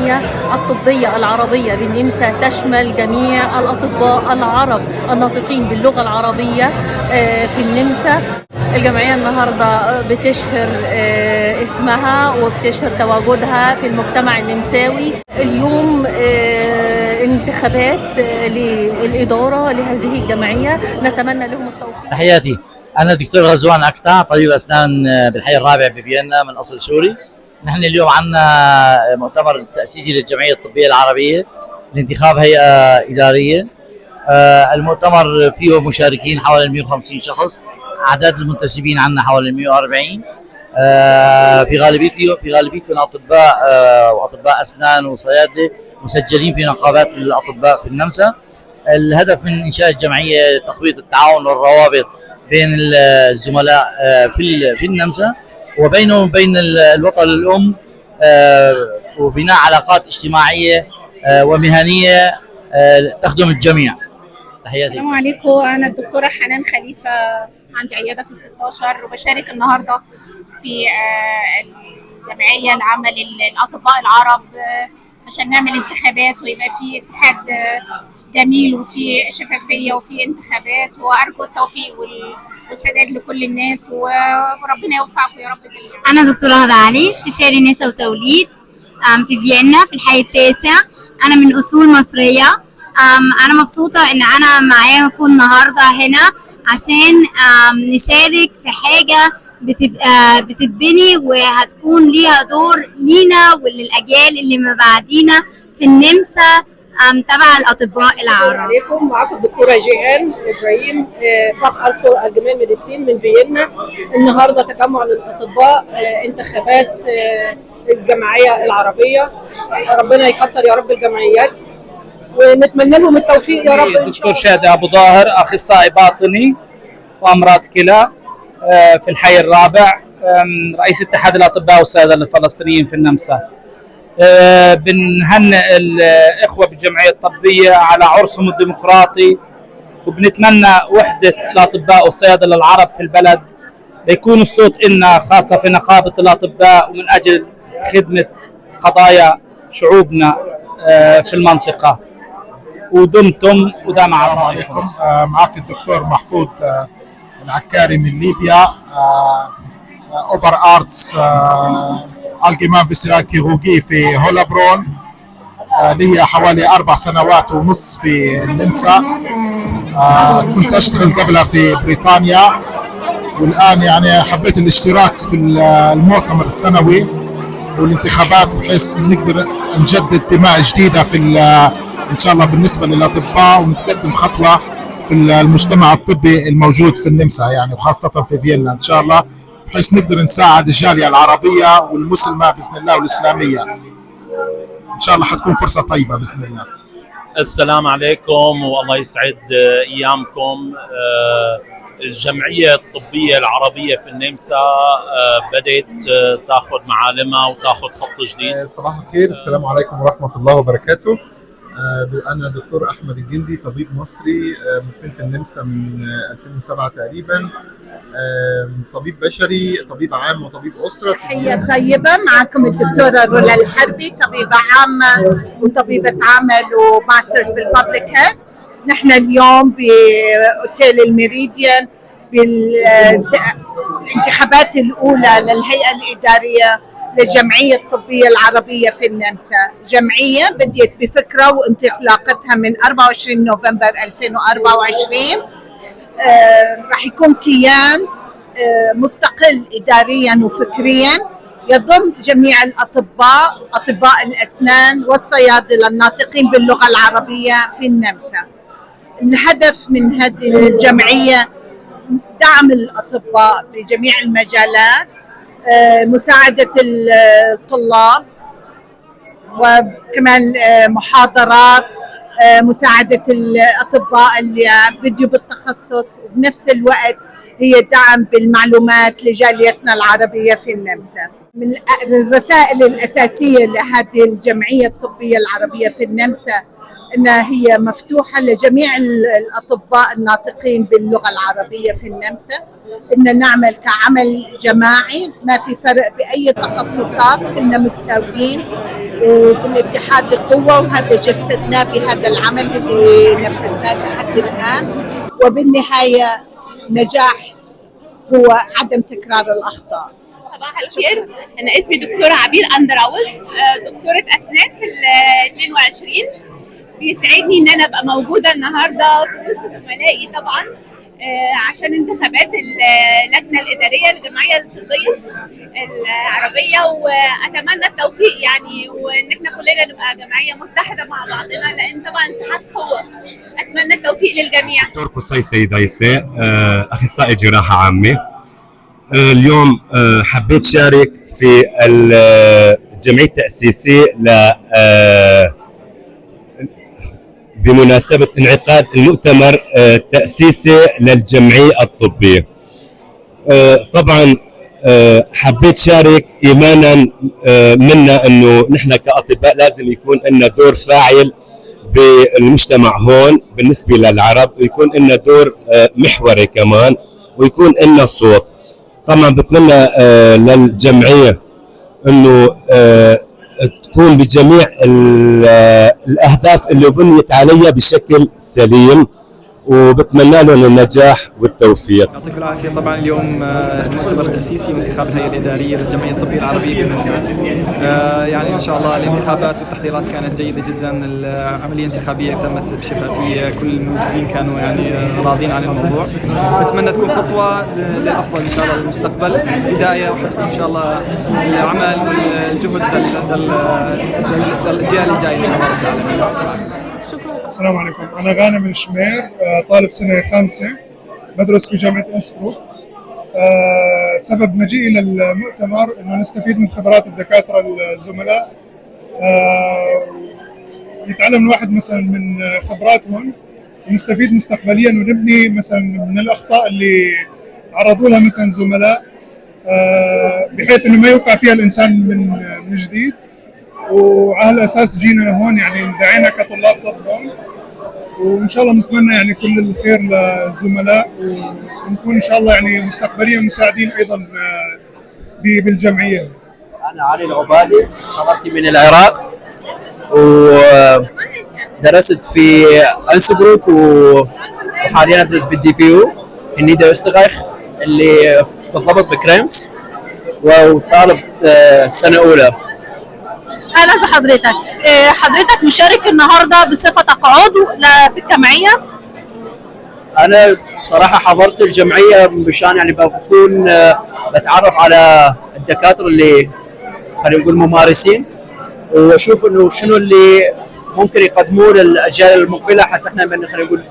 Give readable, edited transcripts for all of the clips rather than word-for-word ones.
الجمعية الطبية العربية بالنمسا تشمل جميع الأطباء العرب الناطقين باللغة العربية في النمسا. الجمعية النهاردة بتشهر اسمها وبتشهر تواجدها في المجتمع النمساوي. اليوم انتخابات للإدارة لهذه الجمعية، نتمنى لهم التوفيق. تحياتي، أنا دكتور غزوان أكتع، طبيب أسنان بالحي الرابع بفيينا من أصل سوري. نحن اليوم عندنا مؤتمر تأسيسي للجمعية الطبية العربية لانتخاب هيئة إدارية. المؤتمر فيه مشاركين حوالي 150 شخص، أعداد المنتسبين عندنا حوالي 140. في غالبيتهم أطباء وأطباء أسنان وصيادلة مسجلين في نقابات الأطباء في النمسا. الهدف من إنشاء الجمعية تقوية التعاون والروابط بين الزملاء في النمسا وبينهم وبين الوطن الأم، وبناء علاقات اجتماعية ومهنية تخدم الجميع. تحياتي. السلام عليكم، أنا الدكتورة حنان خليفة، عندي عيادة في 16 وبشارك النهاردة في الجمعية العامة للأطباء العرب عشان نعمل انتخابات ويبقى في اتحاد جميل وفي شفافية وفي انتخابات، وأرجو التوفيق والسداد لكل الناس وربنا يوفقكم يا رب جميعا. أنا دكتورة هدى علي، استشاري نساء وتوليد في فيينا في الحي التاسع. أنا من أصول مصرية. أنا مبسوطة إن أنا معاكم النهاردة هنا عشان نشارك في حاجة بتبقى بتتبني وهتكون ليها دور لينا وللأجيال اللي ما بعدينا في النمسا تبع الأطباء العرب. عليكم، معاكم الدكتورة جيهان إبراهيم، Facharzt für Allgemeinmedizin من فيينا. النهارده تجمع للأطباء، انتخابات الجمعية العربية. ربنا يكتر يا رب الجمعيات ونتمنى لهم التوفيق يا رب إن شاء دكتور الله. شادي ابو ظاهر، اخصائي باطني وامراض كلى في الحي الرابع، رئيس اتحاد الاطباء والصيادله الفلسطينيين في النمسا. بنهنئ الاخوة بالجمعيه الطبية على عرسهم الديمقراطي، وبنتمنى وحده الاطباء والصيادله العرب في البلد ليكون الصوت إلنا، خاصة في نقابة الاطباء، ومن اجل خدمة قضايا شعوبنا في المنطقه. ودمتم ودام السلام عطائكم. عليكم، معك الدكتور محفوظ العكاري من ليبيا، Oberarzt Allgemein-Viszeralchirurgie في هولاברون. لي حوالي 4 سنوات ونص في النمسا. كنت أشتغل قبلها في بريطانيا، والآن يعني حبيت الاشتراك في المؤتمر السنوي والانتخابات بحيث نقدر نجدد دماء جديدة في إن شاء الله بالنسبة للأطباء، ونتقدم خطوة في المجتمع الطبي الموجود في النمسا يعني، وخاصة في فيينا إن شاء الله، بحيث نقدر نساعد الجالية العربية والمسلمة بإذن الله والإسلامية. إن شاء الله حتكون فرصة طيبة بإذن الله. السلام عليكم والله يسعد ايامكم. الجمعية الطبية العربية في النمسا بدات تاخذ معالمها وتاخذ خط جديد. صباح الخير، السلام عليكم ورحمة الله وبركاته. أنا دكتور أحمد الجندي، طبيب مصري مقيم في النمسا من 2007 تقريبا، طبيب بشري، طبيب عام وطبيب أسرة في تحية طيبة، معكم الدكتورة رولا الحربي، طبيبة عامة وطبيبة عمل و masters بال public health. نحن اليوم بأوتيل الميريديان بالانتخابات الأولى للهيئة الإدارية للجمعية الطبية العربية في النمسا. جمعية بديت بفكرة وانطلاقتها من 24 نوفمبر 2024. راح يكون كيان مستقل إداريا وفكريا يضم جميع الأطباء، أطباء الأسنان والصيادلة الناطقين باللغة العربية في النمسا. الهدف من هذه الجمعية دعم الأطباء بجميع المجالات، مساعدة الطلاب وكمان محاضرات، مساعدة الأطباء اللي بدوا بالتخصص، وبنفس الوقت هي دعم بالمعلومات لجاليتنا العربية في النمسا. من الرسائل الأساسية لهذه الجمعية الطبية العربية في النمسا أنها هي مفتوحة لجميع الأطباء الناطقين باللغة العربية في النمسا. إن نعمل كعمل جماعي، ما في فرق بأي تخصصات، كلنا متساويين وبالاتحاد قوة، وهذا جسدناه بهذا العمل اللي نفذناه لحد الآن. وبالنهاية نجاح هو عدم تكرار الأخطاء. صباح الخير، أنا اسمي دكتورة عبير أندراوس، دكتورة أسنان في ال 22. بيسعدني إن أنا أبقى موجودة النهاردة في وسط زملائي طبعا عشان انتخابات اللجنة الإدارية للجمعية الطبية العربية، وأتمنى التوفيق يعني، وإن احنا كلنا نبقى جمعية متحدة مع بعضنا، لأن طبعا اتحاد قوة. أتمنى التوفيق للجميع. دكتور قصي سيد عيسى، أخصائي جراحة عامة. اليوم حبيت شارك في الجمعية التأسيسية بمناسبة انعقاد المؤتمر التأسيسي للجمعية الطبية. طبعا حبيت شارك إيمانا منا أنه نحن كأطباء لازم يكون لنا دور فاعل بالمجتمع هون بالنسبة للعرب، ويكون لنا دور محوري كمان، ويكون لنا صوت. طبعا بتمنى للجمعية أنه تكون بجميع الأهداف اللي بنيت عليها بشكل سليم، وبتمنى لهم النجاح والتوفيق. يعطيكم العافية. طبعا اليوم المؤتمر التاسيسي وانتخاب الهيئة الادارية للجمعية الطبية العربية في النمسا. يعني ان شاء الله الانتخابات والتحضيرات كانت جيدة جدا، العملية الانتخابية تمت بشفافيه، كل الموجودين كانوا يعني راضين عن الموضوع. نتمنى تكون خطوة للافضل ان شاء الله للمستقبل، بداية وحتكون ان شاء الله العمل والجهد للاجيال الجاية ان شاء الله رب العالمين. السلام عليكم، أنا غانم الشمير، طالب سنة خامسة، بدرس في جامعة إنسبروك. سبب مجيئي للمؤتمر إنه نستفيد من خبرات الدكاترة الزملاء، يتعلم الواحد مثلا من خبراتهم، ونستفيد مستقبليا ونبني مثلا من الأخطاء اللي تعرضوا لها مثلا الزملاء، بحيث إنه ما يوقع فيها الإنسان من جديد. وعلى الاساس جينا لهون، يعني دعينا كطلاب طب هون، وان شاء الله نتمنى يعني كل الخير للزملاء، ونكون ان شاء الله يعني مستقبليا مساعدين ايضا بالجمعيه. انا علي العبادي، حضرتي من العراق، ودرست في انسبروك، وحاليا ادرس بال DPU في نيدر اللي بالضبط بكريمس، وطالب سنة اولى. اهلا بحضرتك. حضرتك مشارك النهارده بصفتك عضو في الجمعية؟ انا بصراحة حضرت الجمعية مشان يعني بكون بتعرف على الدكاترة اللي خلينا نقول ممارسين، واشوف انه شنو اللي ممكن يقدموه للاجيال المقبلة، حتى احنا من خلينا نقول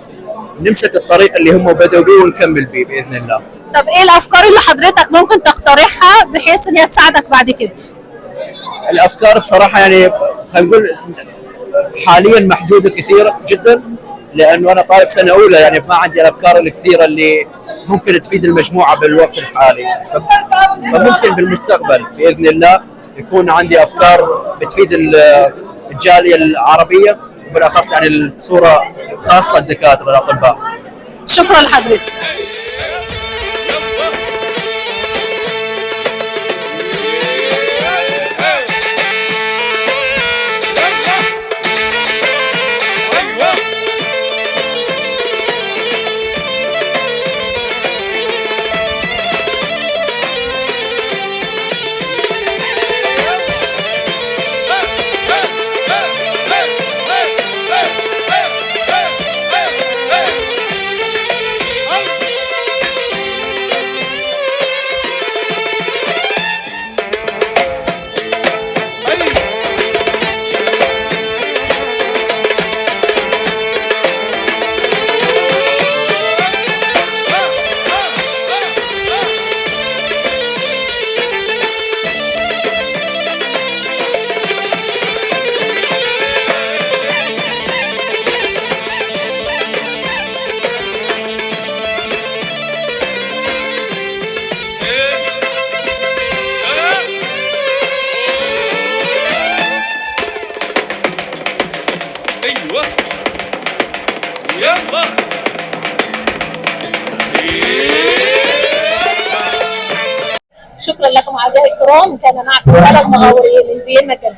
نمسك الطريق اللي هم بدأوا به ونكمل به باذن الله. طب ايه الافكار اللي حضرتك ممكن تقترحها بحيث ان هي تساعدك بعد كده؟ الافكار بصراحة يعني خلينا نقول حاليا محدودة كثيرة جدا، لانه انا طالب سنة اولى، يعني ما عندي الافكار الكثيرة اللي ممكن تفيد المجموعة بالوقت الحالي. فممكن بالمستقبل باذن الله يكون عندي افكار بتفيد الجالية العربية، وبالاخص يعني بصورة خاصة الدكاترة الاطباء. شكرا لحضرتك. شكرا لكم اعزائي الكرام، كان معكم بلد مغاوري من فيينا. كان